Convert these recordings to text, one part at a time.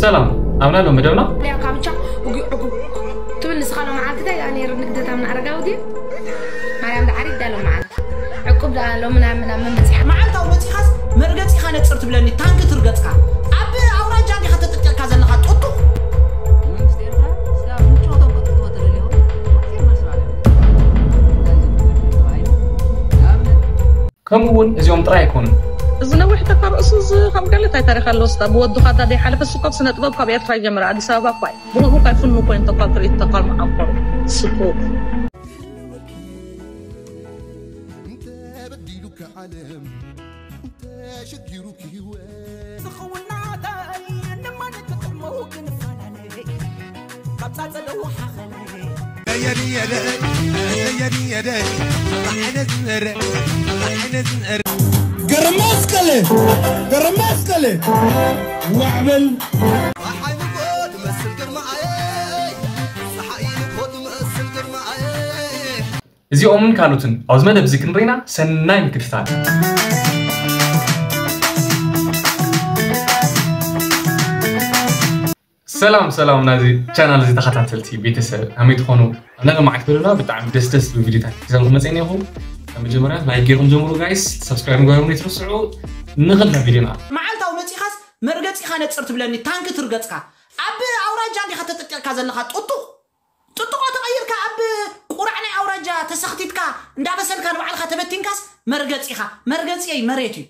ሰላም፣ ኣብና ሎ መደብና። ያ ካብቻ ውግዕ ዕጉብ ትብል ንስኻ ሎ መዓልቲ እንታይ ደኣ ነይሩ ንግደት ኣብ ናዕረጋዊ ድዩ? ማርያም ደዓሪ ዳሎ መዓልቲ ዕቁብ ደኣ ሎ ምናምን ምናምን መመፅያ መዓልታዊ መፂኻስ መርገፂኻ ነፅር ትብለኒ ታንኪ ትርገፅካ ኣብ ኣውራጃ እንዲኻ ተጠቂቕካ ዘለኻ ጡጡቕ መንግስቲ ኤርትራ ስጋ ምቾቶም ክትጥቅሞ ተደልዮ ሓፂር መስሎ ኣለና። እንታይ ዝብል ተባሂሉ ንኣብነት ከምኡ እውን እዚኦም ጥራይ ኣይኮኑን። እዚ ነዊሕ ተካ ርእሱ እዚ ከም ገለ እንታይ ታሪክ ኣለዎ ስታ ብወዱ ካዳ ደይ ሓለፈ ስኮብ ስነ ጥበብ ካብ ኤርትራ ይጀምር ኣዲስ ኣበባ እኳ እዩ ብሩህ እኳ ይፍኑ ኮይን ተኳል ትርኢት ተኳል መዓቆሩ ስኮብ ተበዲሉ ከዓለም ተሸጊሩ ክህወት ዝኸውናታይ እንማነት ጥቕመው ክንፈላለ ካብ ፃፀለዉ ሓኸለ ገረመስቀለ ገረመስቀለ ዋዕበል እዚኦምን ካልኦትን ኣብዚ መደብ እዚ ክንርኢና ሰናይ ምክትታል። ሰላም ሰላም ናዚ ቻናል እዚ ተኸታተልቲ ቤተሰብ ከመይ ትኾኑ? ኣብ ናይ ሎማዓንቲ ቪድዮና ብጣዕሚ ደስ ደስ ዝብሉ ቪድዮታት ሒዘልኩም መፅእና ኢኹም። ካብ መጀመርያ ላይክ ገይርኩም ጀምሩ ጋይስ፣ ሰብስክራይብ ምግባርኩም ዘይትረስዑ። ንኽልተ ቪድዮና መዓልታዊ መፂኻስ መርገፂኻ ነፅር ትብለኒ ታንኪ ትርገፅካ ኣብ ኣውራጃ እንዲኻ ተጠቂቕካ ዘለኻ ጥጡቕ ጥጥቆ ተቐይርካ ኣብ ቁራዕ ናይ ኣውራጃ ተሰኽቲትካ እንዳበሰልካ ንባዕልካ ተበቲንካስ መርገፂኻ መርገፂየይ መሬት እዩ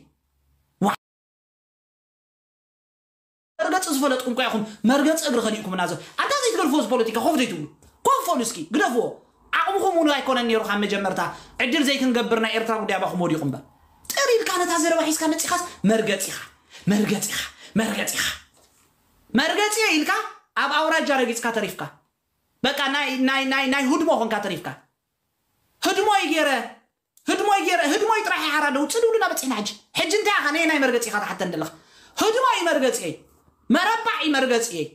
መርገፂ ዝፈለጥኩም እኳ ኢኹም መርገፂ እግሪ ከሊእኩምና ዘ ኣንታ ዘይትገድፍዎ እዚ ፖለቲካ ኮፍ ዘይትብሉ ኮፍ በሉ እስኪ ግደፍዎ ዓቕምኹም እውን ኣይኮነን ነይሩ ካብ መጀመርታ ዕድል ዘይክንገብር ናይ ኤርትራ ጉዳይ ኣባኹም ወዲቑ እምበር ጥር ኢልካ ነታ ዘረባ ሒዝካ መፂኻስ መርገፂኻ መርገፂኻ መርገፂኻ መርገፂ ኢልካ ኣብ ኣውራጃ ረጊፅካ ተሪፍካ በቃ ናይ ናይ ናይ ናይ ህድሞ ኾንካ ተሪፍካ ህድሞይ ገይረ ህድሞይ ገይረ ህድሞይ ጥራሕ ይሓራ ደው ፅድውልና በፂሕና ሕጂ ሕጂ እንታይ ኢኻ ነየናይ መርገፂ ኢኻ ትሓተን ዘለኻ ህድሞይ መርገፂየይ መረባዕ እዩ መርገፂየይ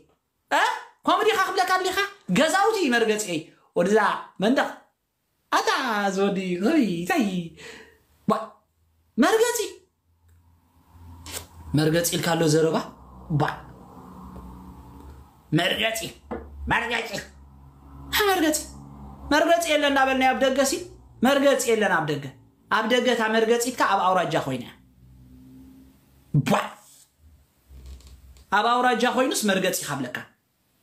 እ ከምኡ ዲኻ ክብለካ ኣሊኻ ገዛውቲ እዩ መርገፂየይ ወድዛ መንደቕ ኣታ ዝወዲ ኸይ እንታይ ባ መርገፂ መርገፂ ኢልካ ኣሎ ዘረባ ባ መርገፂ መርገፂ መርገፂ መርገፂ የለን እናበልና ኣብ ደገ ሲ መርገፂ የለን ኣብ ደገ ኣብ ደገ እታ መርገፂትካ ኣብ ኣውራጃ ኮይና እያ ባ ኣብ ኣውራጃ ኮይኑስ መርገፂ ካብለካ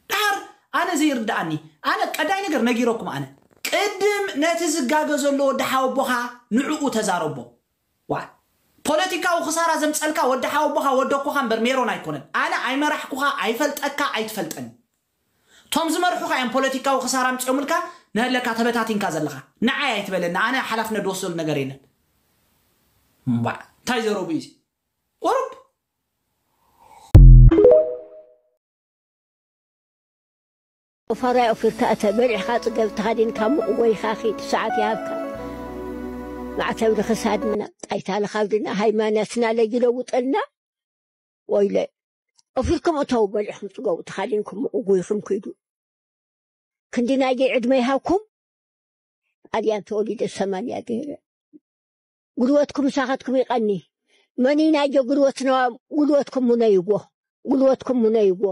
ዳር ኣነ ዘይርድኣኒ ኣነ ቀዳይ ነገር ነጊረኩም ኣነ ቅድም ነቲ ዝጋገ ዘሎ ወዲ ሓወቦኻ ንዕኡ ተዛረቦ ዋ ፖለቲካዊ ክሳራ ዘምፀልካ ወዲ ሓወቦኻ ወደኮኻ እምበር ሜሮን ኣይኮነን ኣነ ኣይመራሕኩኻ ኣይፈልጠካ ኣይትፈልጠኒ ቶም ዝመርሑኻ እዮም ፖለቲካዊ ክሳራ ኣምፅኦምልካ ንህለካ ተበታቲንካ ዘለኻ ንዓይ ኣይትበለኒ ኣነ ሓላፍነት ዝወስደሉ ነገር የለን እምባዕ እንታይ ዘረቡ እዩ ቁሩብ ኦፋራይ ኦፊርካ እተ በሊዕኻ ጽገብ ተኻዲንካ ምቕወይኻ ኺድ ሰዓት ይሃብካ ማዕተብ ንኽሳድና ጣይታ ንኻብድና ሃይማኖትና ለይለውጠልና ወይለ ኦፊርኩም እተው በሊዕኹም ጽገቡ ተኻዲንኩም ምቕጉይኹም ኪዱ ክንዲ ናይገይ ዕድመ ይሃብኩም ጣልያን ተወሊደ ሰማንያ ገይረ ጉልበትኩም ምሳኻትኩም ይቐኒ መን ናይገ ጉልበትና ጉልበትኩም ሙነይዎ ጉልበትኩም ሙነይዎ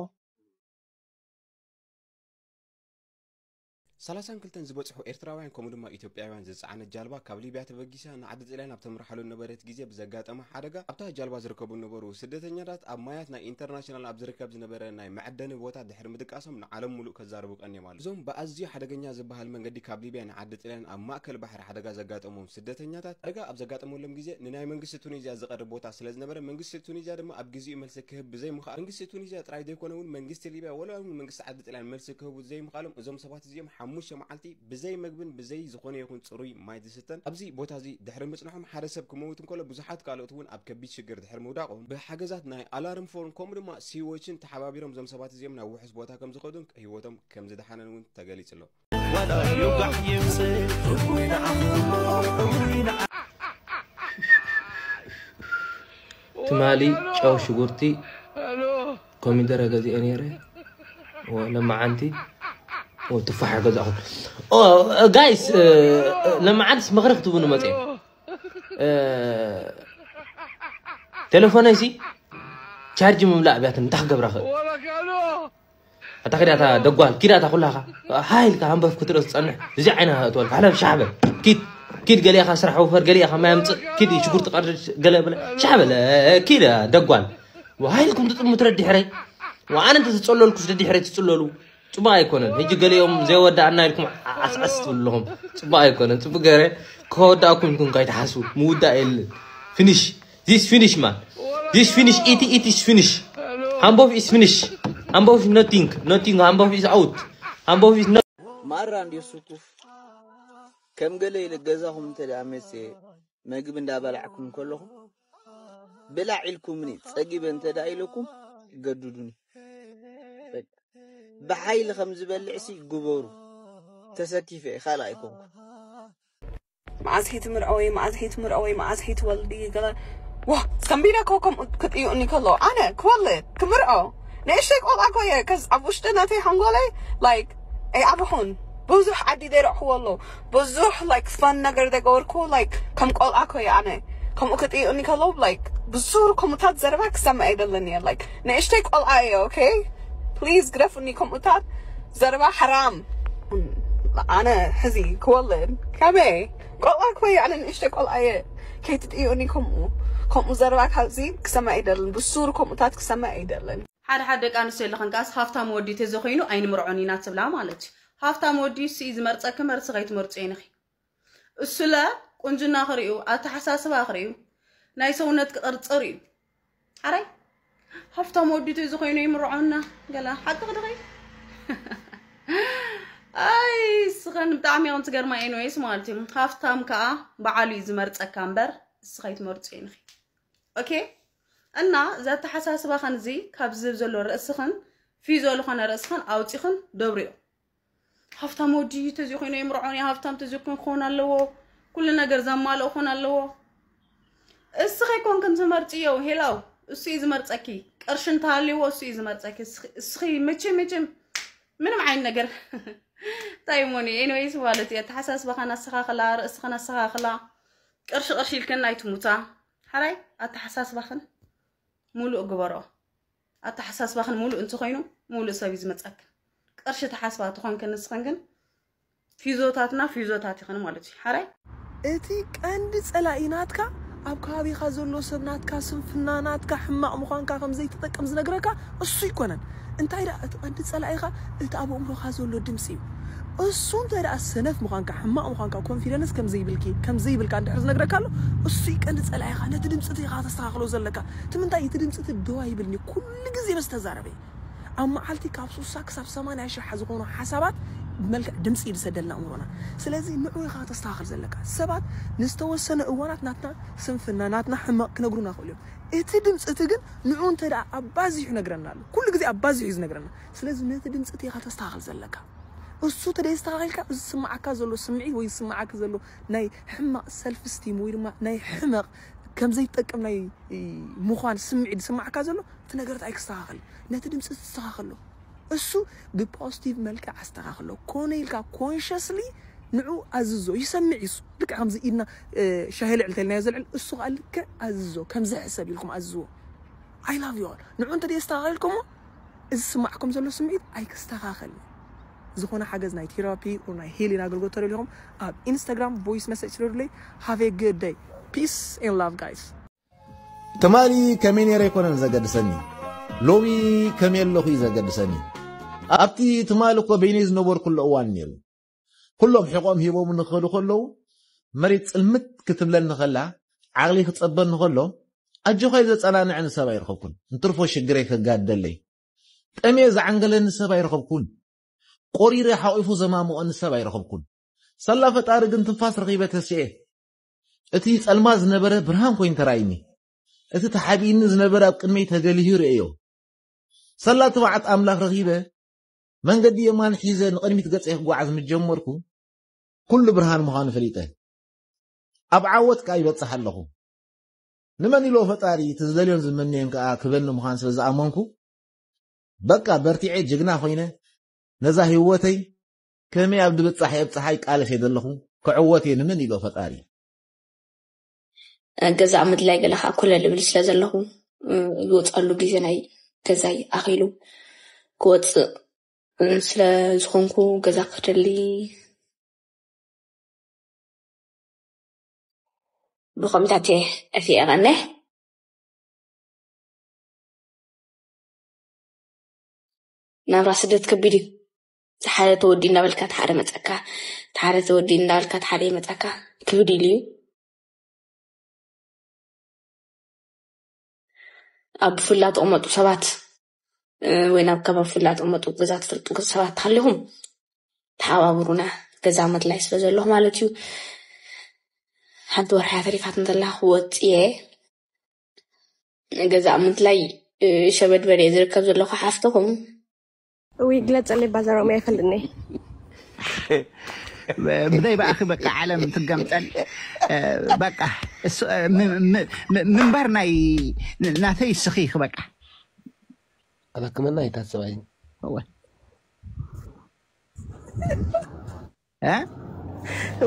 ሰላሳን ክልተን ዝበጽሑ ኤርትራውያን ከምኡ ድማ ኢትዮጵያውያን ዝጸዓነት ጃልባ ካብ ሊብያ ተበጊሳ ንዓዲ ጥልያን ኣብ ተምርሓሉ ነበረት ግዜ ብዘጋጠመ ሓደጋ ኣብታ ጃልባ ዝርከቡ ነበሩ ስደተኛታት ኣብ ማያት ናይ ኢንተርናሽናል ኣብ ዝርከብ ዝነበረ ናይ መዐደኒ ቦታ ድሕሪ ምድቃሶም ንዓለም ሙሉእ ከዛርቡ ቀንዮም ኣለዉ። እዞም ብኣዝዩ ሓደገኛ ዝበሃል መንገዲ ካብ ሊብያ ንዓዲ ጥልያን ኣብ ማእከል ባሕሪ ሓደጋ ዘጋጠሞም ስደተኛታት ሓደጋ ኣብ ዘጋጠመሎም ግዜ ንናይ መንግስቲ ቱኒዝያ ዝቐርብ ቦታ ስለ ዝነበረ መንግስቲ ቱኒዝያ ድማ ኣብ ግዜኡ መልሲ ክህብ ብዘይምኽኣሉ መንግስቲ ቱኒዝያ ጥራይ ዘይኮነ እውን መንግስቲ ሊብያ ወላ እውን መንግስቲ ዓዲ ጥልያን መልሲ ክህቡ ዘይምኽኣሎም እዞም ሰባት እዚኦም ሓሙሽተ መዓልቲ ብዘይ መግብን ብዘይ ዝኾነ ይኹን ጽሩይ ማይ ዝስተን ኣብዚ ቦታ እዚ ድሕሪ ምጽንሖም ሓደ ሰብ ክመውት እንከሎ ብዙሓት ካልኦት እውን ኣብ ከቢድ ሽግር ድሕሪ ምውዳቖም ብሓገዛት ናይ ኣላርም ፎን ከምኡ ድማ ሲዎችን ተሓባቢሮም እዞም ሰባት እዚኦም ናብ ውሑስ ቦታ ከም ዝኸዱን ህይወቶም ከም ዝደሓነን እውን ተገሊጹ ኣሎ። ትማሊ ጨው ሽጉርቲ ኮሚደረ ገዚኤ ነይረ ለመዓንቲ ትፋሕ ገዛኹ ጋይስ ለመዓንትስ ምኽሪ ክትብኑ መፅኦም ቴሌፎነይሲ ቻርጅ ምምላእ ብያትን እንታይ ክገብራ ክእል ኣታ ኪዳ እታ ደጓል ኪዳ እታ ኩላኻ ሃይልካ ሃንበፍ ክትርኢ ትጸንሕ እዚ ዓይና እትወልካ ሓለፍ ሻዕበ ኪድ ኪድ ገሊኻ ስራሕ ወፈር ገሊኻ ማይ ኣምጽእ ኪድ ሽጉርቲ ቀርድ ገለ በለ ሻዕበለ ኪድ ደጓል ወሃይልኩም ትጥሙ ትረዲ ሕረይ ወኣነ እንተ ዝጸለልኩስ ደዲ ሕረይ ትጽለሉ ጽቡቕ ኣይኮነን ሕጂ ገሊኦም ዘይወዳእና ኢልኩም ዓስዓስ ትብሉ ኣለኹም ጽቡቕ ኣይኮነን ጽቡቕ ገረ ከወዳእኩም ኢልኩም ካይትሓስቡ ምውዳእ የለን finish this finish man this finish it it is finish ሃምቦፍ is finish ሃምቦፍ is nothing nothing ሃምቦፍ is out ሃምቦፍ is not ማራ እንድዩ ስኩፍ ከም ገለ ኢለ ገዛኹም እንተ ደኣ መጽየ መግቢ እንዳበላዕኩም ከለኹም ብላዕ ኢልኩምኒ ጸጊበ እንተ ደኣ ኢለኩም ገድዱኒ በቃ። ብሓይሊ ከም ዝበልዕሲ ግበሩ ተሰኪፈ እየ ካልእ ኣይኮንኩ መዓዝ ሄ ትምርዖ ወይ መዓዝ ሄ ትምርዖ ወይ መዓዝ ሄ ትወልዲ ገለ ዋ ሰንቢዳ ኮ ከምኡ ክጥዩኒ ከሎ ኣነ ክወልድ ክምርዖ ንእሽተይ ቆልዓ ኮ እየ ከዝ ኣብ ውሽጢ ናተይ ሓንጎለይ like ኣይዓበኹን ብዙሕ ዓዲ ደይረእሕዎ ኣሎ ብዙሕ like fun ነገር ደገበርኩ like ከም ቆልዓ ኮ እየ ኣነ ከምኡ ክጥዩኒ ከሎ like ብዙር ከምኡታት ዘረባ ክሰምዕ ኣይደልን እየ like ንእሽተይ ቆልዓ እየ okay please ግደፉኒ ከምኡታት ዘረባ ሓራም ኣነ ሕዚ ክወልድ ከመይ ቆልዓ ኮይ ኣነ ንእሽተ ቆልዓ እየ ከይትጥዩኒ ከምኡ ከምኡ ዘረባ ካብዚ ክሰማ ኣይደልን ብሱር ከምኡታት ክሰማ ኣይደልን ሓደ ሓደ ደቂ ኣንስትዮ ኣለኸን ከኣስ ሃፍታም ወዲ ተዘኮይኑ ኣይንምርዖን ኢና ትብላ ማለት እዩ ሃፍታም ወዲ እሱ እዩ ዝመርፀኪ መርሲ ከይትመርፁ የንኺ እሱለ ቁንጅና ክርእዩ ኣተሓሳስባ ክርእዩ ናይ ሰውነት ክቕርፂ ርእዩ ሓራይ ሃፍታም ወዲቱ እዚ ኮይኑ ይምርዖና ገላ ሓቂ ክድኸይ ኣይ ስኸን ብጣዕሚ እዮም ትገርማ ኤንዌይስ ማለት እዩ ሃፍታም ከዓ በዓሉ እዩ ዝመርፀካ እምበር እስኸ ይትመርፁ ኢንኺ ኦኬ እና እዚ ኣተሓሳስባኸን እዚ ካብ ዝህብ ዘሎ ርእስኽን ፊዞ ዝኾነ ርእስኽን ኣውፂኽን ደብሪዮ ሃፍታም ወዲ ተዚኡ ኮይኑ ይምርዖን ሃፍታም ተዚኡ ክኾን ኣለዎ ኩሉ ነገር ዘማልኦ ክኾን ኣለዎ እስኺ ኮንክን ትመርፅዮ ሄላው እሱ እዩ ዝመርፀኪ ቅርሺ እንተሃልይዎ እሱ እዩ ዝመርፀኪ እስኺ መቸም መቸም ምንም ዓይነት ነገር እንታይ እሞኒ ኤኒዌይስ ማለት እዩ ኣተሓሳስባኻን ኣስተኻኽላ ርእስኽን ኣስተኻኽላ ቅርሺ ቅርሺ ኢልክን ኣይትሙታ ሓራይ ኣተሓሳስባኽን ሙሉእ ግበሮ ኣተሓሳስባኽን ሙሉእ እንተኾይኑ ሙሉእ ሰብ እዩ ዝመፀክን ቅርሺ ተሓስባ ተኾንክን ንስኽን ግን ፊዞታትና ፊዞታት ይኽን ማለት እዩ ሓራይ እቲ ቀንዲ ጸላኢ ናትካ ኣብ ከባቢኻ ዘሎ ሰብ ናትካ ስንፍና ናትካ ሕማቕ ምዃንካ ከም ዘይትጠቅም ዝነግረካ እሱ ይኮነን እንታይ ደኣ እቲ ቀንዲ ጸላኢኻ እቲ ኣብ ኣእምሮኻ ዘሎ ድምፂ እዩ እሱ እንታይ ደኣ ሰነፍ ምዃንካ ሕማቕ ምዃንካ ኮንፊደንስ ከም ዘይብልኪ ከም ዘይብልካ እንድሕር ዝነግረካ ኣሎ እሱ እዩ ቀንዲ ጸላኢኻ ነቲ ድምፂ እቲ ኢኻ ተስተኻኽሎ ዘለካ እቲ ምንታይ እቲ ድምፂ እቲ ደዋ ይብልኒ ኩሉ ግዜ ምስ ተዛረበ ኣብ መዓልቲ ካብ ሱሳ ክሳብ ሰማንያ ሽሓ ዝኾኑ ሓሳባት ብመልክዕ ድምፂ እዩ ዝሰደልና ኣእምሮና ስለዚ ንዑ ኢኻ ተስተኻኽል ዘለካ ሰባት ንዝተወሰነ እዋናት ናትና ስንፍና ናትና ሕመቕ ክነግሩና ክእሉ እዮም እቲ ድምፂ እቲ ግን ንዑ እንተ ደኣ ኣባዚሑ ይነግረና ኣሎ ኩሉ ግዜ ኣባዚሑ እዩ ዝነግረና ስለዚ ነቲ ድምፂ እቲ ኢኻ ተስተኻኽል ዘለካ እሱ ተደይ ዝተኻኺልካ እዚ ዝስማዓካ ዘሎ ስምዒት ወይ ዝስማዓካ ዘሎ ናይ ሕማቕ ሰልፍ ስቲም ወይ ድማ ናይ ሕመቕ ከም ዘይጠቅም ናይ ምዃን ስምዒት ዝስማዓካ ዘሎ እቲ ነገርት ኣይክስተኻኸል ነቲ ድምፂ ትስተኻኸሎ እሱ ብፖዚቲቭ መልክዕ ኣስተኻኽሎ ኮነ ኢልካ ኮንሽስሊ ንዑ ኣዝዞ ይሰምዕ ይሱ ልክዕ ከምዚ ኢድና ሻሂ ልዕል ተልናዮ ዘልዕል እሱ ከዓ ልክዕ ኣዝዞ ከምዚ ሕሰብ ኢልኩም ኣዝዝዎ I love you all ንዑ እንተ ኣስተኻኺልኩሞ እዚ ዝስማዕኩም ዘሎ ስምዒት ኣይክስተኻኸል ዝኾነ ሓገዝ ናይ ቴራፒ ናይ ሂሊን ኣገልግሎት ተደሊኹም ኣብ ኢንስታግራም ቮይስ መሰጅ ስደዱለይ have a good day peace and love guys ትማሊ ከመይ ነይረ ኣይኮነን ዘገድሰኒ ሎሚ ከመይ ኣለኹ እዩ ዘገድሰኒ ኣብቲ ትማሊ እኮ በይነይ ዝነበርኩሉ እዋን ነይሩ ኩሎም ሕቖም ሂቦም ንኽኸዱ ከለዉ መሬት ጽልምት ክትብለኒ ከላ ዓቕሊ ክጸበኒ ከሎ ኣጆኻ እዩ ዘጸናንዐኒ ሰብ ኣይረኸብኩን እንትርፎ ሽግረይ ከጋድደለይ ጠምየ ዝዓንገለኒ ሰብ ኣይረኸብኩን ቆሪረ ሓቒፉ ዘማምቐኒ ሰብ ኣይረኸብኩን ሳላ ፈጣሪ ግን ትንፋስ ረኺበ ተስኤ እቲ ጸልማት ዝነበረ ብርሃን ኮይኑ ተራእዩኒ እቲ ተሓቢእኒ ዝነበረ ኣብ ቅድመይ ተገሊሁ ርእዮ ሳላ ትብዓት ኣምላኽ ረኺበ መንገዲ የማን ሒዘ ንቕድሚት ገጸይ ክጓዓዝ ምስ ጀመርኩ ኩሉ ብርሃን ምዃኑ ፈሊጠ ኣብ ዓወት ከኣ ይበጽሕ ኣለኹ ንመን ኢልዎ ፈጣሪ እቲ ዝደልዮን ዝመነዮን ከኣ ክበኒ ምዃን ስለ ዝኣመንኩ በቃ በርቲዐ ጅግና ኮይነ ነዛ ህይወተይ ከመይ ኣብ ድብጻሕ የብጽሓ ይቃለስ እየ ዘለኹ ክዕወት እየ ንመን ኢልዎ ፈጣሪ ገዛእ ምድላይ ገለ ከዓ ኮለል እብል ስለ ዘለኹ ዝወፅኣሉ ግዜ ናይ ገዛይ ኣኺሉ ክወፅእ ስለ ዝኾንኩ ገዛ ክፍተሊ ብኮሚታት እየ ዕፊ እቐነ። ናብራ ስደት ከቢድ እዩ። ሓደ ተወዲ እንዳበልካ ሓደ መፀካ፣ ሓደ ተወዲ እንዳበልካ ሓደ ይመፀካ። ክብድ ኢሉ እዩ። ኣብ ብፍላ ተቐመጡ ሰባት ወይ ናብ ከባቢ ብፍላ ተቐመጡ ገዛ ትፈልጡ ሰባት ተሃሊኹም ተሓባብሩና። ገዛ መድላይ ስለ ዘለኹ ማለት እዩ። ሓንቲ ወርሒ ተሪፋት እንተላ ክወፅየ ገዛ ምድላይ ሸበድበድ እየ ዝርከብ ዘለኹ ሓፍትኹም። እዊ ግለፀለይ ባዛሮም ኣይፈልጥኒ። ብደይ ብኣኺ በቃ ዓለም ትገምጠል። በቃ ምንባር ናይ ናተይ ስኺ በቃ ኣላክመና ኣይታሰባይ እወ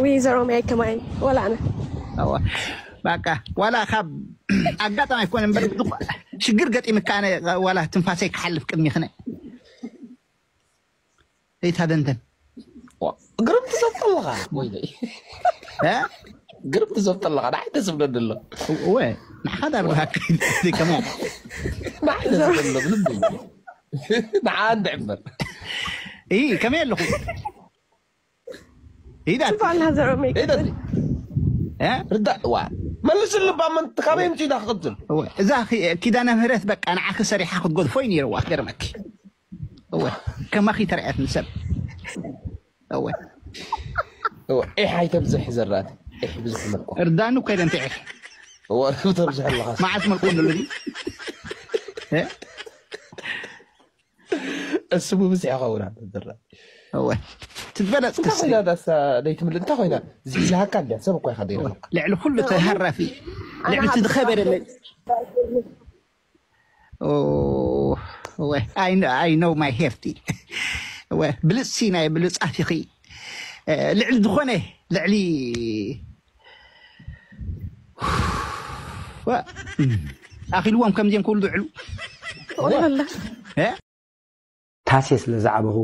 ዊ ዘሮም ኣይከማይ ወላ ኣነ እወ በቃ ዋላ ካብ ኣጋጣሚ ኣይኮነ እምበር ሽግር ገጢምካ ኣነ ዋላ ትንፋሰይ ክሓልፍ ቅድሚ ክነ እይታ ደንተን ግርም ትዘብጥ ኣለኻ ወይለይ እ ግርም ትዘብጥ ኣለኻ ንዓይ ደስ ብለኒ ኣሎ እወ ንሓዳ ብሃክ ከማ ንዓይ ደስ ብለኒ ኣሎ ብልቢ ንዓ እንድዕምበር እይ ከመይ ኣለኹ ኢዳ ጽቡቅ ኣላ ዘሮም ሄደ እ ርዳእ ዋ መልስሉ ባመንት ካበይ ምፂዳ ክቅፅል እወ እዛ ኪ- ኪዳነ ምህረት በቃ ንዓኺ ሰሪሓ ክትጎድፎ እዩ ነይርዋ ክገርመኪ እወ ከማኺ ተረኣየት ንሰብ እወ እወ፣ ዒሕ ኣይተብዝሕ ዘራት ዒሕ ብዙሕ መልኩ እርዳኑ ከይደ እንተ ዒሕ እወ ተብዝሕ ኣለኻ መዓስ መልኩ ንሉ እሱ ብብዝሕ ይኸውን ኣሎ ዘራት እወ ትበለጽ እንታይ ኮይና ዳሳ ደይትምል እንታይ ኮይና ዝሕዝሃካ እንድያ ሰብ እኳ ኢኻ ደይረኸብካ ልዕሊ ኩሉ ተሃራፊ ልዕሊ እቲ ዝኸበረ I know my hefty ብልፅሲ ናይ ብልፃት ኢኺ ልዕሊ ዝኾነ ልዕሊ ኣኺልዎም ከምዚኦም ክብሉ ዝውዕሉ ወላ ታሴ ስለ ዝዓበኹ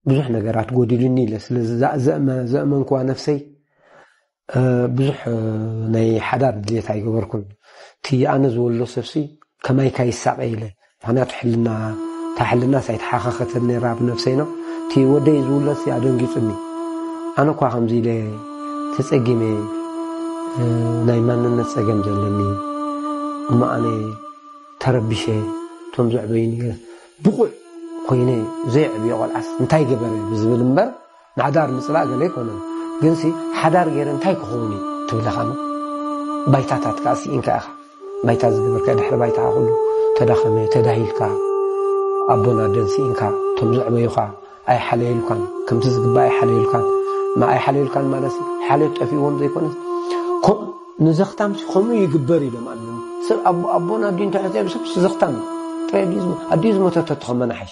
ብዙሕ ነገራት ጎዲሉኒ ኢለ ስለ ዘእመንክዋ ነፍሰይ ብዙሕ ናይ ሓዳር ድሌት ኣይገበርኩን። እቲ ኣነ ዝወልዶ ሰብሲ ከማይ ካይሳቐ ኢለ ምክንያቱ ሕልና እታ ሕልና ሳይተሓኻኸተን ነራ ብነፍሰይና እቲ ወደይ ዝውለድ ኣደንጊጹኒ። ኣነ እኳ ከምዚ ኢለ ተጸጊመ ናይ ማንነት ጸገም ዘለኒ እሞ ኣነ ተረቢሸ እቶም ዘዕበዩኒ ብቑዕ ኮይነ ዘየዕብዮ ቆልዓስ እንታይ ገበረ ብዝብል እምበር ንሓዳር ምፅላእ ገለ ኣይኮነን። ግንሲ ሓዳር ገይረ እንታይ ክኸውን እዩ ትብለኻ ሞ? ባይታታት ከዓ ስኢንካ ኢኻ። ባይታ ዝገበርካ ድሕሪ ባይታ ኩሉ ተዳኸመ፣ ተዳሂልካ፣ ኣቦን ኣደን ስኢንካ፣ እቶም ዘዕበዩኻ ኣይሓለየልካን፣ ከምቲ ዝግባእ ኣይሓለየልካን። ማ ኣይሓለየልካን ማለት ሓልዮት ጠፊእዎም ዘይኮነስ ከም ንዘኽታም ከምኡ ይግበር ኢሎም ኣለዉ። ሰብ ኣቦን ኣዲኡ እንተሕዘ ሰብ ዘኽታም እዩ። ጥራይ ኣዲኡ ዝሞ- ኣዲኡ ዝሞተቶ ተኸመናሓሽ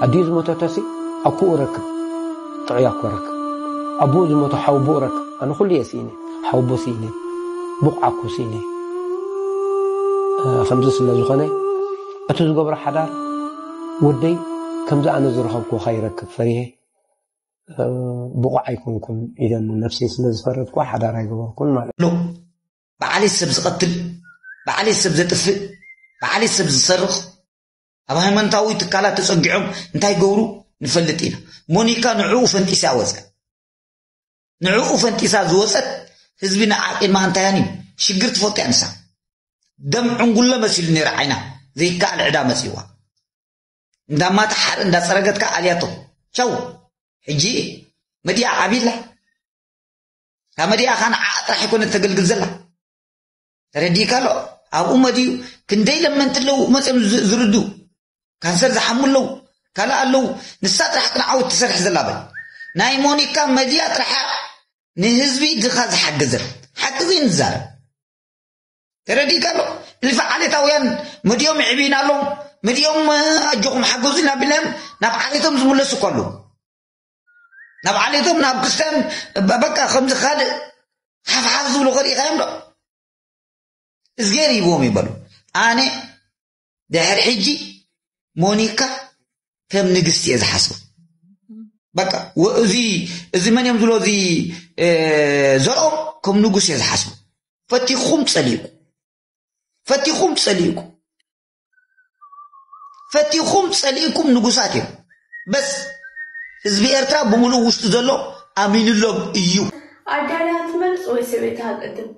ኣዲኡ ዝሞተቶሲ ኣኩኡ ረክብ ጥዑይ ኣኮ ረክብ ኣቦኡ ዝሞቶ ሓወቦኡ ረክብ ኣነ ኩሉ እየ ስኢነ ሓወቦ ስኢነ ቡቕ ዓኩ ስኢነ ከምዚ ስለ ዝኾነ እቲ ዝገብሮ ሓዳር ወደይ ከምዚ ኣነ ዝረኸብኩ ከይረክብ ፈሪሄ ብቑዕ ኣይኮንኩን ኢለኒ ነፍሰይ ስለ ዝፈረድኩ ሓዳር ኣይገበርኩን ማለት ሎ ብዓሌት ሰብ ዝቐትል ብዓሌት ሰብ ዘጥፍእ ብዓሌት ሰብ ዝሰርቕ ኣብ ሃይማኖታዊ ትካላት ተፀጊዖም እንታይ ገብሩ ንፈልጥ ኢና። ሞኒካ ንዕኡ ፈንጢሳ ወፀ። ንዕኡ ፈንጢሳ ዝወፀት ህዝቢ ንዓ ቂድማ እንታያን እዩ ሽግር ትፈልጦ እያ ንሳ። ደም ዕንጉሎ መሲሉ ነይሩ ዓይና ዘይከኣል ዕዳ መፂዋ። እንዳማታ ሓር እንዳፀረገትካ ኣልያቶ ቻው። ሕጂ መዲያ ዓብላ ካብ መዲያ ካ ንዓ ጥራሕ ይኮነ ተገልግል ዘላ ተረዲእካ ኣሎ። ኣብኡ መዲዩ ክንደይ ለመንቲ ኣለዉ መፅኦም ዝርዱ ካንሰር ዝሓሙ ኣለዉ ካልእ ኣለዉ። ንሳ ጥራሕ ቅንዓወት ትሰርሕ ዘላ በል ናይ ሞኒካ መዲያ ጥራሕ ንህዝቢ ድኻ ዝሓገዘት ሓቂ ዘይንዛረብ ተረዲእካ ኣሎ። እልፊ ዓሌታውያን መዲኦም ይዕብዩና ኣለዉ መዲኦም ኣጆኹም ሓገዙ ኢና ቢልናዮም ናብ ዓሌቶም ዝምለሱ እኮ ኣለዉ። ናብ ዓሌቶም ናብ ክስታን በቃ ከምዚ ካልእ ሓፍሓፍ ዝብሉ ከሪእኻዮም ዶ እዝጌር ይብዎም ይበሉ። ኣነ ድሕር ሕጂ ሞኒካ ከም ንግስቲ እየ ዝሓስባ። በቃ ወ- እዚ እዚ መን እዮም ዝብሎ፣ እዚ እ፣ ዘርኦም ከም ንጉስ እየ ዝሓስቡ። ፈቲኹም ጸሊእኩ፣ ፈቲኹም ጸሊእኩ፣ ፈቲኹም ጸሊእኩም ንጉሳት እዮም። በስ ህዝቢ ኤርትራ ብምሉእ ውሽጡ ዘሎ ኣሚንሎም እዩ። ኣዳልያ ትመርጽ ወይ ሰበይትኻ ቅድም?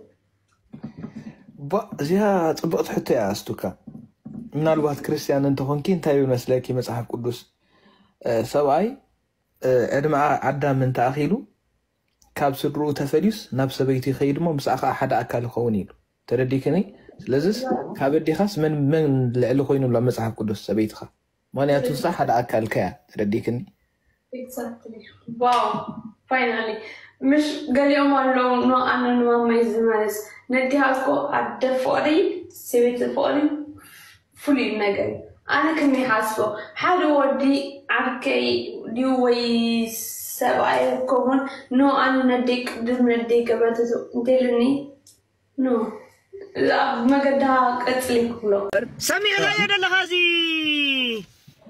ቧ፣ እዚኣ ጽብቕቲ ሕቶ እያ ኣስቱካ። ምናልባት ክርስትያን እንተኾንኪ እንታይ ይመስለኪ መጽሓፍ ቅዱስ እ፣ ሰብኣይ እ፣ ዕድመ ኣዳም እንተኣኺሉ ካብ ስድርኡ ተፈልዩስ ናብ ሰበይቱ ይኸይድ እሞ ምስኣ ከዓ ሓደ ኣካል ይኸውን ኢሉ። ተረዲክኒ? ስለዚስ ካብ ኣዴኻስ መን መን ልዕሊ ኮይኑ ኣሎ መጽሓፍ ቅዱስ ሰበይትኻ? ምክንያቱ ንሳ ሓደ ኣካልካ እያ። ተረዲክኒ? Exactly. Wow. Finally. ምሽ ገሊኦም ኣለዉ ኖ ኣነ ንማመይ ዝመለስ ነዲሃ እኮ ኣደ ፍቕሪ ሰበይቲ ፍቕሪ ፍሉይ ነገር እዩ። ኣነ ከም ይሓስቦ ሓደ ወዲ ዓርከይ ድዩ ወይ ሰብኣይ ከምኡን ኖ ኣነ ነደይ ቅድም ነደይ ገበተቱ እንተልኒ ኖ ኣብ መገዳ ቀጽሊ ክብሎ ሰሚዕካዮ ዘለኻ እዚ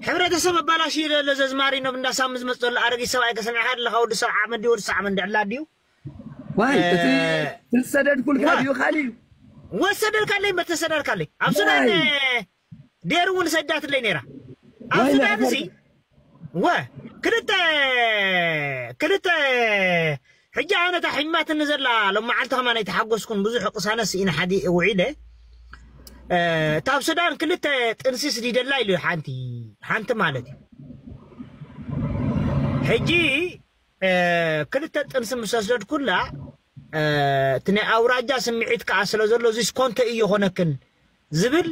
ሕብረተሰብ ኣባላሽዩ ዘሎ ዘዝማሪኖም እንዳሳሚ ዝመፅ ዘሎ ኣረጊት ሰብኣይ ከሰሚዕካ ዘለኻ ወዲ ሰብዓ ዓመት ድዩ ወዲ ሰብዓ ዓመት እንድዕላ ድዩ ዋይ እቲ ዝሰደድኩልካ ድዩ ካሊ ወሰደልካለይ መተሰደልካለይ ኣብ ሱዳን ዴር እውን ሰዳትለይ ነይራ ኣብ ሱዳን እዚ ወ ክልተ ክልተ ሕጂ ኣነ እታ ሒማትኒ ዘላ ሎም መዓልቲ ከማን ኣይተሓጎስኩን ብዙሕ ቅሳነት ስኢነ ሓዲ ውዒለ እታ ኣብ ሱዳን ክልተ ጥንሲ ስዲደላ ኢሉ ሓንቲ ሓንቲ ማለት እዩ ሕጂ ክልተ ጥንሲ ምስ ወስደድኩላ እቲ ናይ ኣውራጃ ስምዒት ከዓ ስለ ዘሎ እዚስ ኮንተ እዩ ኾነክን ዝብል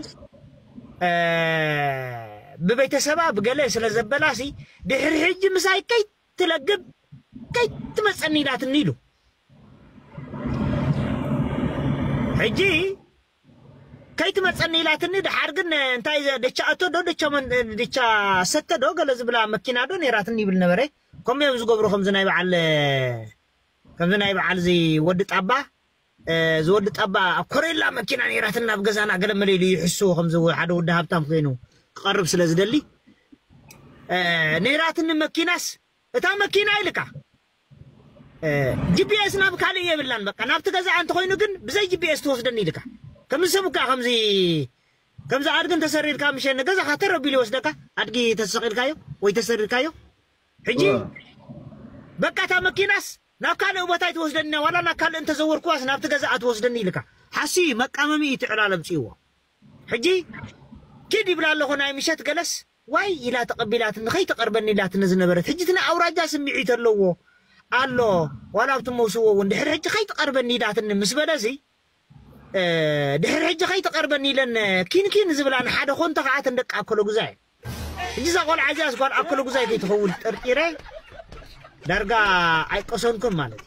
ብቤተሰባ ብገለ ስለ ዘበላሲ ድሕሪ ሕጂ ምሳይ ከይትለግብ ከይትመፀኒ ኢላትኒ ኢሉ ሕጂ ከይትመፀኒ ኢላትኒ ድሓር ግን እንታይ ደቻ ኣቶ ዶ ደቻ ሰተ ዶ ገለ ዝብላ መኪና ዶ ነይራትኒ ይብል ነበረ ከምኡ እዮም ዝገብሩ ከምዚ ናይ በዓል ከምዚ ናይ በዓል እዚ ወዲ ጣባ ዝወዲ ጣባ ኣብ ኮሬላ መኪና ነይራትና ኣብ ገዛና ገለ መለይሉ ይሕስዎ ከምዚ ሓደ ወዲ ሃብታም ኮይኑ ክቐርብ ስለ ዝደሊ ነይራትኒ መኪናስ እታ መኪና ኢልካ ጂፒኤስ ናብ ካልእ የብላን በቃ ናብቲ ገዛ እንተኮይኑ ግን ብዘይ ጂፒኤስ ትወስደኒ ኢልካ ከምዚ ሰብ እኳ ከምዚ ከምዚ ኣድጊ እንተሰሪርካ ምሸ ንገዛኻ ተረቢሉ ይወስደካ ኣድጊ ተሰቂልካዮ ወይ ተሰሪርካዮ ሕጂ በቃ እታ መኪናስ ናብ ካልእ ቦታ ኣይትወስደኒ ዋላ ናብ ካልእ እንተዘወርኩዋስ ናብቲ ገዛ ኣትወስደኒ ኢልካ ሓሲ መቃመሚ እዩ ትዕላለ ምፅእዎ ሕጂ ኪድ ይብላ ኣለኹ ናይ ምሸት ገለስ ዋይ ኢላ ተቐቢላትኒ ከይተቐርበኒ ኢላትኒ ዝነበረት ሕጂ እቲ ናይ ኣውራጃ ስምዒት ኣለዎ ኣሎ ዋላ ኣብቲ መውስዎ እውን ድሕሪ ሕጂ ከይትቐርበኒ ኢላትኒ ምስ በለሲ ድሕሪ ሕጂ ከይትቐርበኒ ኢለን ኪንኪን ዝብላ ንሓደ ኮንቶ ከዓ ተን ደቂ ኣከሎ ግዛይ ሕጂ እዛ ቆልዓ እዚኣ ጓል ኣከሎ ግዛይ ከይትኸውን ጠርጢረ ዳርጋ ኣይቀሰንኩም ማለት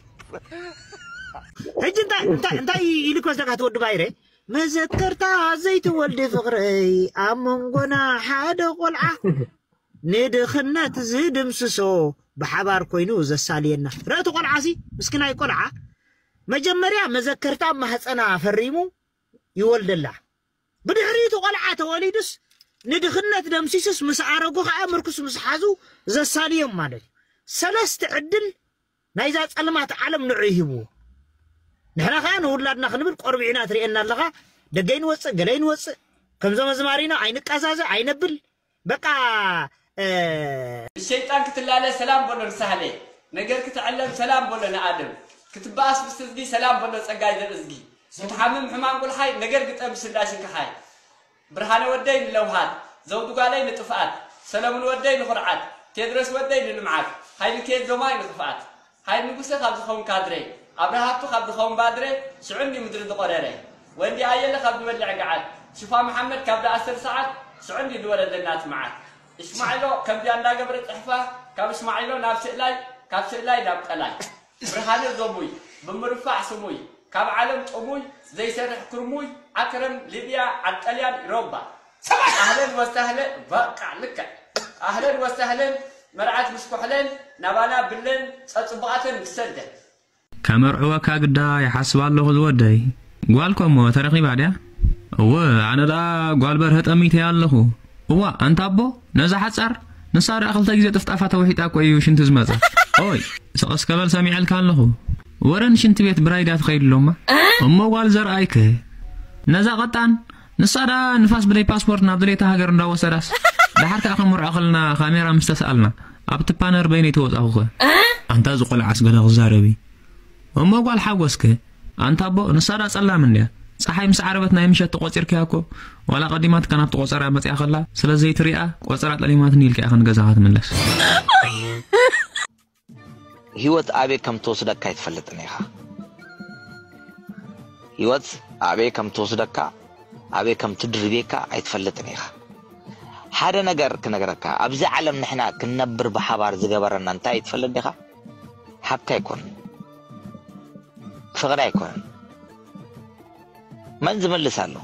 እዩ ሕጂ እንታይ እንታይ እንታይ ኢሉ ክወስደካ ትወዲ ባይረ መዘከርታ ዘይትወልዲ ፍቕረይ ኣብ መንጎና ሓደ ቆልዓ ንድኽነት ዝድምስሶ ብሓባር ኮይኑ ዘሳልየና ርእቲ ቆልዓ ሲ ምስኪናይ ቆልዓ መጀመርያ መዘከርታ ማህፀና ፈሪሙ ይወልደላ ብድሕሪኡ እቲ ቆልዓ ተወሊዱስ ንድኽነት ደምሲሱስ ምስ ኣረጉ ከዓ ምርኩስ ምስ ሓዙ ዘሳልዮም ማለት እዩ ሰለስተ ዕድል ናይዛ ጸልማት ዓለም ንዑ ይህብዎ ንሕና ከዓ ንውላድና ክንብል ቆርቢዕና ትርእየና ኣለኻ ደገይ ንወፅእ ገለይ ንወፅእ ከምዞም ኣዝማሪና ኣይንቀዛዘ ኣይነብል በቃ ሸይጣን ክትላለ ሰላም በሎ ንሳህለ ነገር ክትዕለም ሰላም በሎ ንኣድም ክትበኣስ ምስ ህዝቢ ሰላም በሎ ጸጋይ ዘርእዝጊ ክትሓምም ሕማም ቁልሓይ ነገር ግጠም ስላሽን ከሓይ ብርሃነ ወደይ ንለውሃት ዘውዱ ጓለይ ንጥፍኣት ሰለሙን ወደይ ንኹርዓት ቴድሮስ ወደይ ንልምዓት ሃይልኬት ዞማይ ንኽፍኣት ሃይል ንጉሰ ካብ ዝኸውን ካድረ ኣብርሃቱ ካብ ዝኸውን ባድረ ሽዑ እንዲ ምድሪ ዝቖረረ ወዲ ኣየለ ካብ ዝበልዕ ገዓት ሽፋ መሓመድ ካብ ዝኣስር ሰዓት ሽዑ እንዲ ዝወረደና እቲ መዓት እሽማዒሎ ከምዚኣ እንዳገብረ ፅሕፋ ካብ እሽማዒሎ ናብ ስእላይ ካብ ስእላይ ናብ ቀላይ ብርሃነ ዞሙይ ብምርፋዕ ስሙይ ካብ ዓለም ጥሙይ ዘይሰርሕ ክርሙይ ኣክረም ሊብያ ዓድ ጠልያን ኢሮባ ኣህለን ወሳህለን በቃ ልክዕ ኣህለን ወሳህለን መርዓት ምስ ኮሕለን ናባና ብለን ፀፅቡቓተን ምስ ሰደን ከመርዕወካ ግዳ ይሓስብ ኣለኹ ዝወደይ ጓልኮ እሞ ተረኺባ ድያ እወ፣ ኣነ ደኣ ጓል በርሀ ጠሚተ ኣለኹ። እዋ፣ ኣንታ ኣቦ፣ ነዛ ሓጻር፣ ንሳ ደኣ ክልተ ግዜ ጥፍጣፋ ተውሒጣ እኮ እዩ ሽንቲ ዝመጻ። ኦይ፣ ስቕ እስከ በል፣ ሰሚዐልካ ኣለኹ። ወረ ንሽንቲ ቤት ብራይዳ ትኸይድ ኣሎማ። እሞ ጓል ዘርኣይከ? ነዛ ቀጣን፣ ንሳ ደኣ ንፋስ ብደይ ፓስፖርት ናብ ድሌታ ሃገር እንዳወሰዳስ፣ ደሓር ከኣ ከመርዖ ከለና ካሜራ ምስ ተሰኣልና፣ ኣብቲ ፓነር በይነይ ተወጻኹኸ። ኣንታ እዚ ቆልዓስ ገለ ክዛረብ እዩ። እሞ ጓል ሓጎስከ? ኣንታ ኣቦ፣ ንሳ ደኣ ጸላም እንድያ። ጸሓይ ምስ ዓረበት ናይ ምሸት ተቖጺርካያ እኮ። ዋላ ቀዲማትካ ናብቲ ቆጸራ መጺኣ ከላ፣ ስለ ዘይትሪኣ፣ ቆጸራ ጠሊማትኒ ኢልካ ኢኻ ንገዛኻ ትምለስ። ህይወት ኣበይ ከም ትወስደካ ኣይትፈልጥን ኢኻ። ህይወት ኣበይ ከም ትወስደካ፣ ኣበይ ከም ትድርብየካ ኣይትፈልጥን ኢኻ። ሓደ ነገር ክነግረካ፣ ኣብዚ ዓለም ንሕና ክንነብር ብሓባር ዝገበረና እንታይ እዩ ትፈልጥ ዲኻ? ሃብቲ ኣይኮነን፣ ፍቕሪ ኣይኮነን። መን ዝምልስ ኣሎ?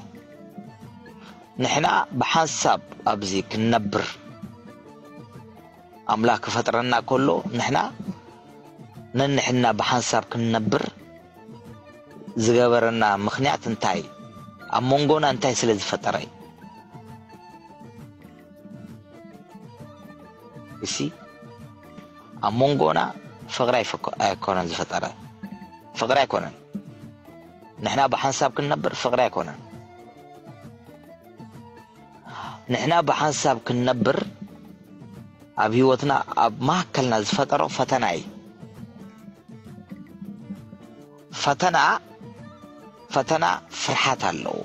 ንሕና ብሓንሳብ ኣብዚ ክንነብር ኣምላኽ ክፈጥረና ከሎ ንሕና ነንሕና ብሓንሳብ ክንነብር ዝገበረና ምኽንያት እንታይ? ኣብ መንጎና እንታይ ስለ ዝፈጠረ እዩ? እሲ ኣብ መንጎና ፍቕሪ ኣይፈኮ-፣ ኣይኮነን ዝፈጠረ። ፍቕሪ ኣይኮነን። ንሕና ብሓንሳብ ክንነብር ፍቕሪ ኣይኮነን። ንሕና ብሓንሳብ ክንነብር ኣብ ህይወትና ኣብ ማእከልና ዝፈጠሮ ፈተና እዩ። ፈተና፣ ፈተና ፍርሓት ኣለዎ።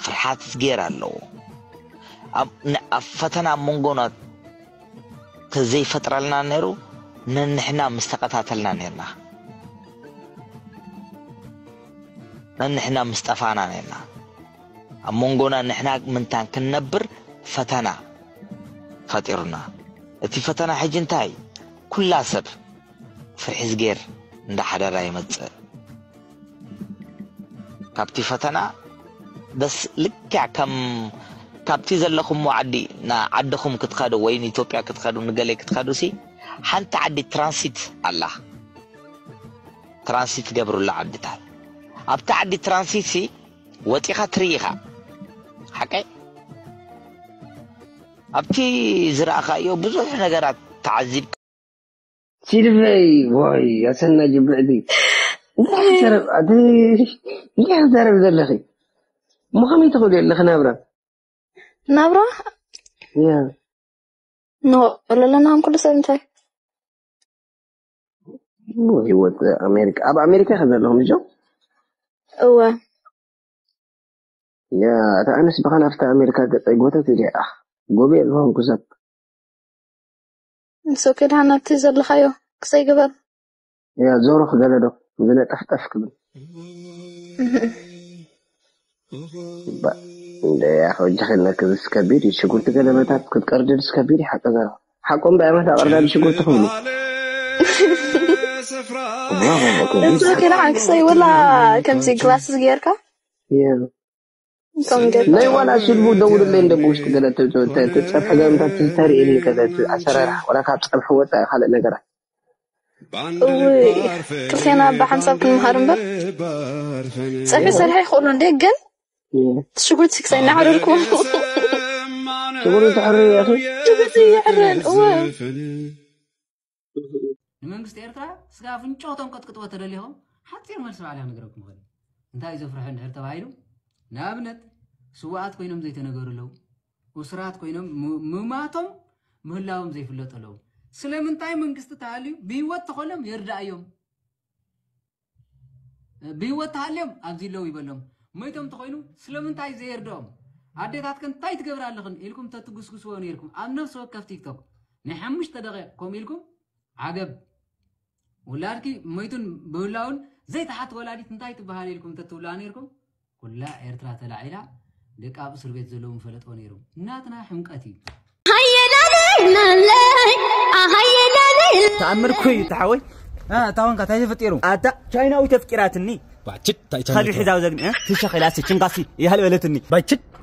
ፍርሓት ዝጌር ኣለዎ። ኣብ፣ ን-፣ ኣብ ፈተና ኣብ መንጎና ተዘይፈጥረልና ነይሩ፣ ነንሕና ምስ ተቐታተልና ነርና። ነንሕና ምስ ጠፋና ነርና። ኣብ መንጎና ንሕና ምንታን ክንነብር ፈተና ፈጢሩና። እቲ ፈተና ሕጂ እንታይ? ኩላ ሰብ ፍርሒ ዝጌር እንዳሓደራ ይመጽእ። ካብቲ ፈተና ደስ ልክዕ ከም ካብቲ ዘለኹሞ ዓዲ ና ዓድኹም ክትኸዱ ወይ ንኢትዮጵያ ክትኸዱ ንገለ ክትኸዱ ሲ ሓንቲ ዓዲ ትራንሲት ኣላ። ትራንሲት ገብሩላ ዓድታት። ኣብቲ ዓዲ ትራንሲት ሲ ወጢኻ ትርኢ ኢኻ። ሓቀይ? ኣብቲ ዝረኣኻዮ ብዙሕ ነገራት ተዓዚብካ። ሲልቨይ ወይ ኣሰና ጅብዕቲ እንታይ ትዛረብ ኣቲ እንታይ ትዛረብ ዘለኺ? ምዃኑ ትኽእሉ የለኺ ናብራ ናብራ ያ ኖ ኣለና ኩሉ ሰብ እንታይ ህይወት ኣሜሪካ ኣብ ኣሜሪካ ከ ዘለኹም እጆ እወ ያ እታ ኣነስ ብኻን ኣብታ ኣሜሪካ ገፀይ ጎተት ኢለ ኣኽ ጎብየ ዝኾንኩ ሰብ ንሶ ከድሃን ኣብቲ ዘለኻዮ ክሰይ ግበር ያ ዞሮ ክገለ ዶ ዝነጠፍጠፍ ክብል እንደ ያኸው ጀኸነክ ዝስከቢድ ሽጉርቲ ገለመታት ክትቀርድድ ስከቢድ ሓቀ ዘረባ ሓቆም ብኣመት ኣቐርዳድ ሽጉርቲ ክብሉ እሱ ከና ዓክሰይ ወላ ከምዚ ግላስስ ገይርካ ናይ ዋላ ሽልቡ ደውልለይ እንደ ብውሽጢ ገለ ትፀብሒ ገምታት ተርእየኒ ከለ ኣሰራርሕ ቆላ ካብ ፀብሒ ወፃኢ ካልእ ነገራት እውይ ክልቴና ብሓንሳብ ክንምሃር እምበር ፀብሒ ሰርሐ ይኽእሉ እንዴ ግን ሽጉርቲ ክሳይ እናዓረርኩ ሽጉርቲ ተዕሪ ያኺ ሽጉርቲ ይዕረን እወ ንመንግስቲ ኤርትራ ስጋ ኣፍንጫኹም ቀጥቅጥዎ ተደሊኹም ሓፂር መልሲ ባዕላ ክነግረኩም ይኽእል እዩ። እንታይ እዩ ዘፍርሖ እንድሕር ተባሂሉ ንኣብነት ስዋኣት ኮይኖም ዘይተነገሩ ኣለዉ። እሱራት ኮይኖም ም- ምማቶም ምህላዎም ዘይፍለጡ ኣለዉ። ስለምንታይ መንግስቲ ተሃልዩ ብህይወት ተኾሎም የርዳእዮም። ብህይወት ተሃልዮም ኣብዚ ኣለዉ ይበሎም። መይቶም ተኾይኑ ስለምንታይ ዘየርድኦም? ኣዴታትክን እንታይ ትገብራ ኣለኽን ኢልኩም ተትጉስጉስዎ ነይርኩም ኣብ ነፍሲ ወከፍ ቲክቶክ ናይ ሓሙሽተ ደቂቕ ከምኡ ኢልኩም ዓገብ ውላድኪ መይቱን ብህላውን ዘይትሓት ወላዲት እንታይ ትበሃል ኢልኩም ተትብላ ነይርኩም ኩላ ኤርትራ ተላዒላ ደቂ ኣብ እስር ቤት ዘለዉ ምፈለጥዎ ነይሩ ናትና ሕምቀት እዩ ሃየናለይ ናለይ ኣሃየናለይ ተኣምር እኮ እዩ ተሓወይ ታወንካ እንታይ ተፈጢሩ ኣታ ቻይናዊ ተፍቂራትኒ ባችት ታይ ከዱ ሒዛው ዘግኒ ትሸኺላሲ ችንጋሲ ይህል በለትኒ ባችት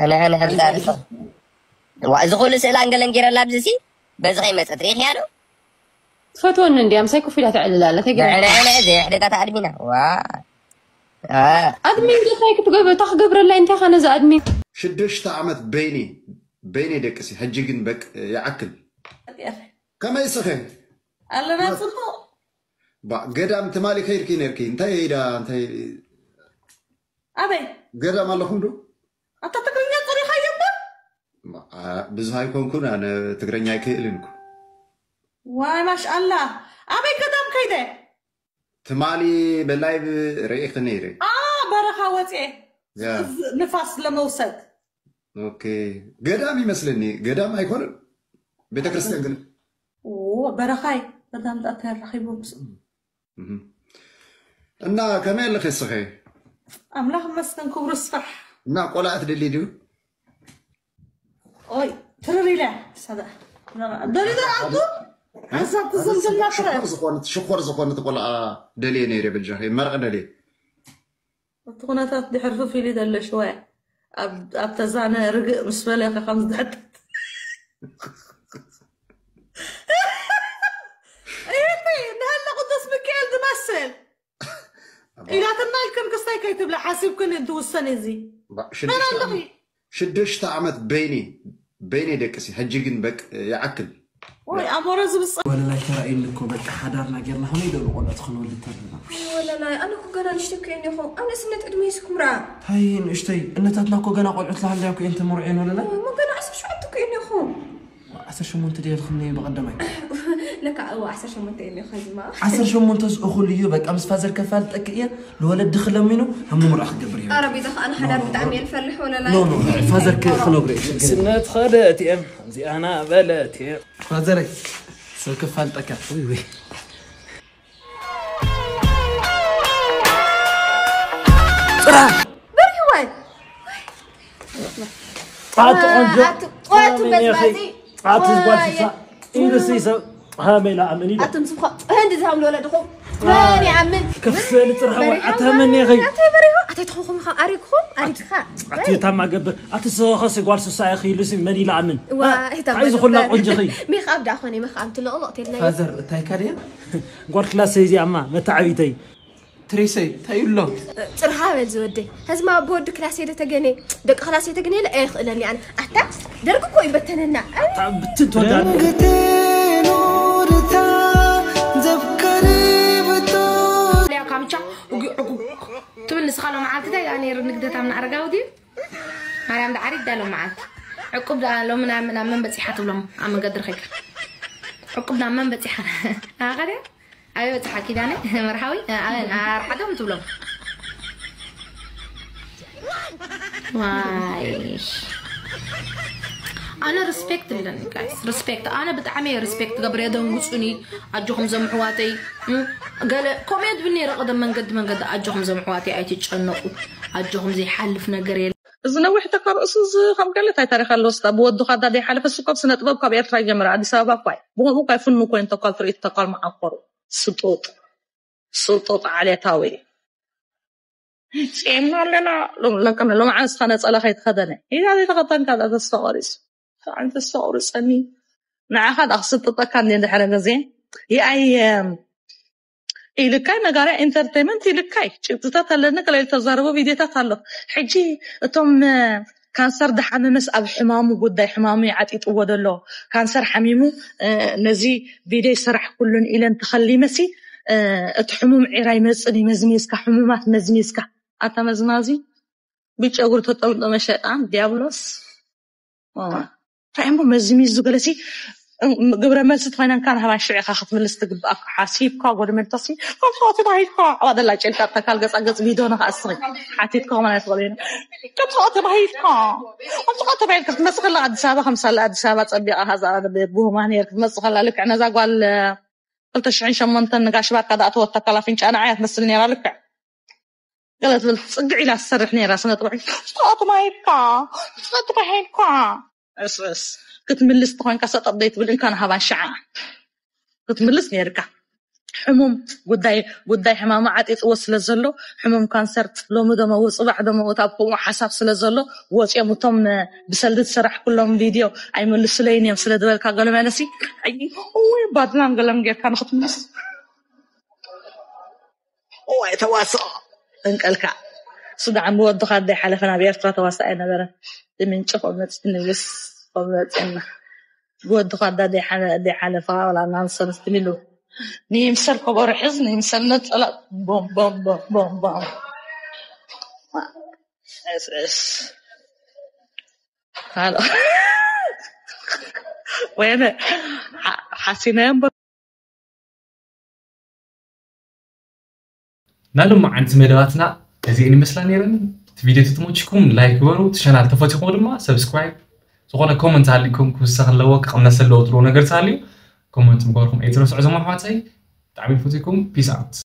ሕነ ሕነ ሕነ ዛርሶ ዋ እዚ ኩሉ ስእላ እንገለን ጌረላ ኣብዚ ሲ በዚ ከይመፀት ሪኢኽያ ዶ? ትፈትወኒ እንዲያ ምሳይ ኮፍ ኢላ ተዕልል ኣላ ተገ ንዕነ ሕነ ዘየሕደጋታ ኣድሚና ዋ አ፣ ኣድሚን ገታይ ክትገብር እታ ክገብረላይ እንታይ ኻ ነዚ ኣድሚን ሽዱሽተ ዓመት በይኒ በይኒ ደቅሲ ሕጂ ግን በቅ ይዓክል ከመይ ስኸ ኣለና ጽቡቕ ባ ገዳም ትማሊ ከይድኪ ነርኪ እንታይ ኢዳ እንታይ ኣበይ ገዳም ኣለኹም ዶ ኣታ ትግርኛ ጸሪኻዮ እምበር ባ፣ አ፣ ብዙሃ ኣይኮንኩን ኣነ ትግረኛ ኣይክእልን እኮ ዋይ ማሽኣላ ኣበይ ገዳም ከይደ ትማሊ ብላይቭ ርኢኺ ነይረ ኣ በረኻ ወፅኤ ያ ንፋስ ለመውሰድ ኦኬ ገዳም ይመስለኒ ገዳም ኣይኮነን ቤተክርስትያን ግን ኦ በረኻይ ገዳም ጣታ ያራኺቡ ምስ እህ። እና ከመይ ኣለኺ እስኺ ኣምላኽ መስገን ክብሩ ስራሕ እና ቆልዓ ትደሊ ድዩ ኦይ ትርር ኢለ ሰዳ ደሊዶ ኣቱ ሓሳብ ትዝምትና ፍረ ሽኮር ዝኾነት ሽኮር ዝኾነት ቆልዓ ደልየ ነይረ በጃኺ መርቕ ደልየ እቲ ኩነታት ድሕሪ ፍፍ ኢሉ ዘሎ ሽወያ ኣብ ተዛነ ርግእ ምስ በለ ከም ዝሕተት እህቲ ንሃለ ቅዱስ ሚካኤል ዝመስል ኢላትና ኢልክን ክስታይ ከይትብላ ሓሲብክን እንትውሰን እዚ መን ኣለኺ ሽዱሽተ ዓመት በይኒ በይኒ ደቅሲ ሕጂ ግን በቅ ይዓክል ወይ ኣሞረ ዝብፅእ ወለላይ ተራእዩኒ እኮ በቃ ሓዳርና ጌርና ከመይ ደሉ ቆልዑት ክንወልድ ተለና ወለላይ ኣነ እኮ ገና ንሽተይ እኮ እየ እኒኹ ኣብ ንእስነት ዕድመ ይስኩም ርኣ ታይ ንእሽተይ እነታትና እኮ ገና ቆልዑት ላሃለያ እኮ እየን ተመርዑ የን ወለላይ እሞ ገና ዓሰርተ ሸውዓተ እኮ እየ እኒኹ ዓሰርተ ሸሞንተ ድየ ልኽኒ ብቐደማይ ለካ እዎ ዓሰርተ ሸሞንተ እየ እኒኹ ከዚማ ዓሰርተ ሸሞንተ እኹል እዩ በቃ ምስ ፋዘር ከፋልጠክ እየ ንወለዲ ክለሚኑ ኣብ ምምርዖ ክገብር እዩ ኣረ ቤዛ ከዓ ንሓዳር ብጣዕሚ እየ ዝፈልሕ ወለላይ ኖ ኖ ፋዘር ክነግሮ እዩ ስነት ኸደት እየ እዚኣና በለት እየ ፋዘረይ ሰብ ከፋልጠካ ውይ ውይ በሪዋይ ኣቲ ቆንጆ ኣቲ ቆቱ መዝማዚ ኣቲ ጓል ስሳ ኢሉ ሲ ሰብ ሃመይ ለኣምን ኢለ ኣቱም ስብኻ ህንዲ ዝሃም ለወለድኹም መን ይኣምን ከፍሰሊ ጥራሕ ወይ ኣታ መን ኢኺ ኣታይ በሪሁ ኣታይ ትኾንኩም ኢኻ ኣሪግኩም ኣሪግኻ ኣቲ ታማ ገብር ኣቲ ሰኸሲ ጓል ስሳ ኢኺ ኢሉ ሲ መን ይለኣምን ዋ እታ ኣይ ዝኾና ቆንጆኺ ሜክኣፕ ደኣ ኾነ ሜክኣፕ ትለቕለቕ ተልና ፋዘር እታይ ካድያ ጓል ክላሰይ እዚኣማ መተዓቢተይ ትሬሰይ እንታይ ይብሎ ጽርሃ በል ዝወደይ ሕዝማ ብወዲ ክላሰይ ዶ ተገነ ደቂ ክላሰይ ተገነ ኢለ ኣይኽእለኒ ኣነ ኣታ ደርጊ እኮ ይበተነና ብትን ትወዳ ገቴን ወደታ ዘፍቀሪ ብቶ ያ ካምቻ ትብል ንስኻ ሎ መዓልቲ እንታይ ደኣ ነይሩ ንግደት ኣብ ንኣረጋዊ ድዩ ማርያም ደዓሪግ ዳሎ መዓልቲ ዕቁብ ደኣ ሎሚ ናብ ናብ መን በፂሓ ትብሎም ኣብ መንገዲ ረኺብካ ዕቁብ ናብ መን በፂሓ ኣኸደ ኣበይ በፅሓ ኪዳነ መርሃዊ ኣበን ኣርሓዶም ትብሎም ዋይ ኣነ ሪስፔክት ኣለኒ ጋይስ፣ ሪስፔክት። ኣነ ብጣዕሚ እየ ሪስፔክት ገብር፣ የደንጉፁኒ። ኣጆኹም ዘምሕዋተይ፣ እም፣ ገለ ኮሜንት ብኒ ረቐደ መንገዲ መንገዲ ኣጆኹም ዘምሕዋተይ፣ ኣይትጨነቁ። ኣጆኹም ዘይሓልፍ ነገር የለ። እዚ ነዊሕ ተካ ርእሱ እዚ ከም ገለ እንታይ ታሪክ ኣለዎ? ስታ ብወዱ ካዳ ደይ ሓለፈ ስኮብ ስነ ጥበብ ካብ ኤርትራ ይጀምር፣ ኣዲስ ኣበባ እኳ እዩ። ብኸምኡ እኳ ይፍኑ ኮይኑ ተኳል ትርኢት ተኳል መዓኮሩ። ስጡጥ ስጡጥ ዓሌታዊ። ፂምና ኣለና። ሎም ለቀመ ሎም ዓንስኻ ነፀላ ከይተኸደነ ኢዳ ዘይተኸደንካ ዳ ተስፋ ቆሪሱ። ሰዓን ተስፋ ቆሪፀኒ። ንዓኻ ዳ ክስጥጠካ እንደ ድሕረ ግዜ ይኣይ ኢልካይ ነጋርያ ኢንተርቴንመንት ኢልካይ ጭብጥታት ኣለኒ። ከላይ ተዛረቡ ቪዲዮታት ኣሎ። ሕጂ እቶም ካንሰር ድሓመመስ ኣብ ሕማሙ ጉዳይ ሕማሙ ይዓጢጥዎ ደሎ። ካንሰር ሓሚሙ ነዚ ቪዲዮ ይሰራሕ ኩሉን ኢለን ተኸሊመሲ እቲ ሕሙም ዒራ ይመፅን እዩ። መዝሚዝካ ሕሙማት መዝሚዝካ ኣታ መዝማዚ ብጨጉሪ ተጠምጠመ ሸጣን ዲያብሎስ። ራእሞ መዝሚዙ ገለሲ ግብረ መልሲ ትኾይነን ካን ሃባን ሽዕኻ ክትምልስ ትግብኣካ ሓሲብካ ጎድመልታሲ ከምቲ ተባሂልካ ኣባደላ ጨልካ ተካል ገፃ ገፅ ቪድዮ ንክኣስሪ ሓቲትካ ከማን ኣይትኽእሉ ኢና ከምቲ ተባሂልካ ከምቲ ተባሂልካ ክትመፅእ ከላ ኣዲስ ኣበባ ከምሳለ ኣዲስ ኣበባ ፀቢቓ ሃዛ ብህማ ነር ክትመፅእ ከላ ልክዕ ነዛ ጓል ክልተ ሽሕን ሸሞንተን ንጋሽ ባርካ ዳኣ ተወተካ ላፍንጫ ንዓያ ትመስል ነራ ልክዕ ገለ ትብል ፅግዕ ኢላ ትሰርሕ ነራ ስነ ጥበብ ስጣቱ ማይካ ስጣቱ ማይካ እስስ ክትምልስ ተኾንካ ሰጠብ ደይ ትብል እንካ ንሃባን ሸዓ ክትምልስ ነርካ ሕሙም ጉዳይ ጉዳይ ሕማሙ ዓጢጥዎ ስለ ዘሎ ሕሙም ካንሰር ሎሚ ደመው ፅባሕ ደመውት ኣብ ከምኡ ሓሳብ ስለ ዘሎ ወፂኦም እቶም ብሰልዲ ትሰራሕ ኩሎም ቪድዮ ኣይመልሱለይን እዮም ስለ ዝበልካ ገለመለሲ ወይ ባድላን ገለም ጌርካ ንክትምልስ እዋይ ተዋስኦ እንቀልካ ሱዳን ብወድኻ ኣደይ ሓለፈ ናብ ኤርትራ ተዋሳእ ኣይነበረ ምንጭ ቆመፅ ንብስ ቆመፅና ብወድኻ ኣዳ ኣደይ ሓለፋ ወላ ናብ ሰለስትን ኢሉ ንይምሰል ከበሮ ሕዝ ንይምሰል ነፀላ ቦም ቦም ቦም ቦም ቦም እስስ ሃሎ ወይነ ሓሲናዮም ናይ ሎማዓንቲ መደባትና እዚኤን ይመስላ ነይረን። እቲ ቪድዮ ተተመችኩም ላይክ ግበሩ፣ እቲ ቻናል ተፈቲኹም ድማ ሰብስክራይብ፣ ዝኾነ ኮመንት ሃሊኩም ክውሰኽ ኣለዎ ክቕነስ ኣለዎ ትብልዎ ነገር ተሃልዩ ኮመንት ምግባርኩም ኣይትረስዑ። እዞም ኣሕዋተይ ብጣዕሚ ፈቲኩም ፒስ ኣውት።